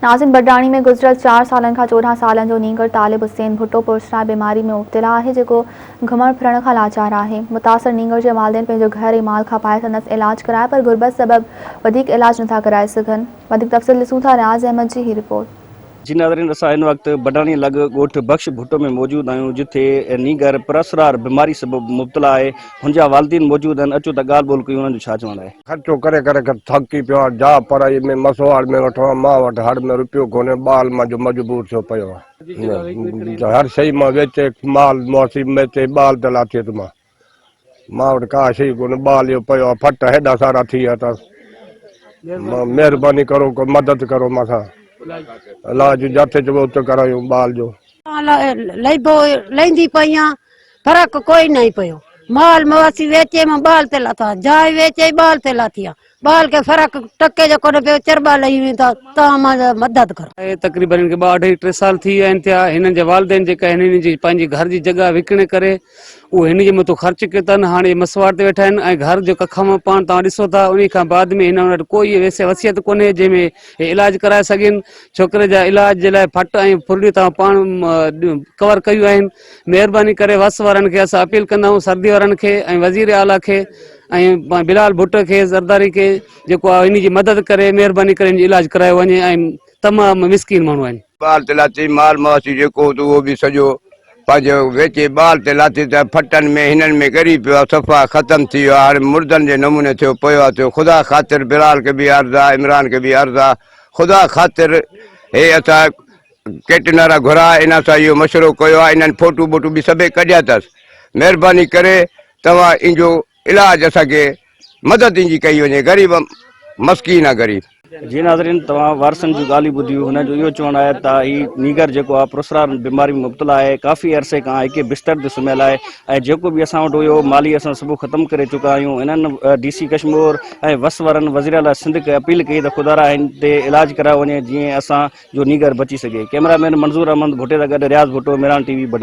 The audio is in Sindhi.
ناظم بڊراڻي ۾ گذريل چار سالن کان 14 سالن جو نينگر طالب حسين ڀٽو پرسرائي بيماري ۾ مبتلا آهي جيڪو گهمڻ ڦرڻ کان لاچار آهي. متاثر نينگر جي والدين پنهنجو گهر ۽ مال کپائي سندس علاج ڪرايو پر غربت سبب وڌيڪ علاج نٿا ڪرائي سگهن. وڌيڪ تفصيل ڏسون ٿا رياض احمد جي هي رپورٽ. جي ناظرين اسان هن وقت بڊاڻي لڳ ڳوٺ بخش ڀٽو ۾ موجود آهيون جتي نينگر پراسرار بيماري سبب مبتلا آهي هن جا والدين موجود آهن اچو ته ڳالهه ٻولهه ڪيون انهن جو ڇا چوڻ آهي. خرچو ڪري ڪري کي ٿڪي پيو آهيان جا پرائي ۾ مسواڙ ۾ وٺو آهيان مان وٽ هڙ ۾ روپيو ڪونهي ٻال مان جو مجبور ٿيو پيو آهيان هر شئي مان ويچي مال موسي ميچي ٻال ته لاٿي ته مان مان وٽ ڪا شئي ڪونهي ٻال اهو پيو آهي ڦٽ هيڏا سارا ٿي ويا اٿس مهرباني ڪرو ڪو مدد ڪرو مان سان علاج جاٿي چئو اتي ڪرايون ٻال جو. لئبو لئيندي پئي آهيان فرق ڪوئي ناهي پيو. مال مواسي ويچي مان ٻال تي لاٿا، جاء ويچي ٻال تي لاٿي آ. ٻال کي فرق ٽڪي جو ڪونه پيو، چرٻا لهي ويندا تان مان مدد ڪرو. آهي تقريبن هن کي ٻه اڍائي ٽي سال ٿي ويا آهن ٿيا هنن جي والدين جيڪا آهن هنن جي پنهنجي گهر جي جڳهه وڪڻي ڪري اهو هن جي مٿو خرچ ڪيو اٿن هاڻي اهي مسواڙ تي ويٺا آهن ۽ گهر جو ڪک مان پاڻ توهان ڏسو ٿا انهي کان بعد ۾ هنن وٽ ڪوئي ويسي وصيت ڪونهي جنهن ۾ هي علاج ڪرائي سگهن ڇوڪري جا علاج جي لاء ڦٽ ۽ ڦرڙيون توهان پاڻ ڪور ڪيون آهن مهرباني ڪري وس وارن کي اسان اپيل ڪندا آهيون سردي وارن کي ۽ وزير اعليٰ کي ۽ بلال ڀٽو کي زرداري کي جيڪو آهي ان جي مدد ڪري مهرباني ڪري ان جو علاج ڪرايو وڃي ۽ تمام مسڪين ماڻهو آهن. ٻال تي لاٿي مال مواسي جيڪو هو ته اهو به سڄو پنهنجو ويچي ٻال تي لاٿي ته ڦٽن ۾ هنن ۾ ڳري پيو آهي صفا ختم ٿي ويو آهي هاڻي مردن جي نموني ٿيو پيو آهي ٿيو خدا خاطر بلال کي به عرض آهي عمران کي به عرض آهي خدا خاطر هي اسان ڪيٽنارا گهراء انهن سان اهو مشورو ڪيو آهي انهن فوٽو ٻوٽو به سڀئي ڪڍيا اٿس مهرباني ڪري توهان انجو علاج اسان کي مدد انجي ڪئي وڃي غريب مسڪين آ غريب. جي ناظرين توهان وارثن جون ڳالهيون ٻڌيون هنن جو اهو چوڻ آهي ته هي نينگر جيڪو آهي پراسرار بيماري ۾ مبتلا آهي ڪافي عرصي کان هڪ بستر تي سمهيل آهي ۽ جيڪو به اسان وٽ هيو مالي اسان سڀ ختم ڪري چڪا آهيون هنن ڊي سي ڪشمور ۽ وس وارن وزيراعليٰ سنڌ کي اپيل ڪئي ته خدارا هن تي علاج ڪرايو وڃي جيئن اسان جو نينگر بچي سگهي. ڪئميرا مين منظور احمد ڀٽي سان گڏ رياض ڀٽو، ميران ٽي وي، بڊاڻ.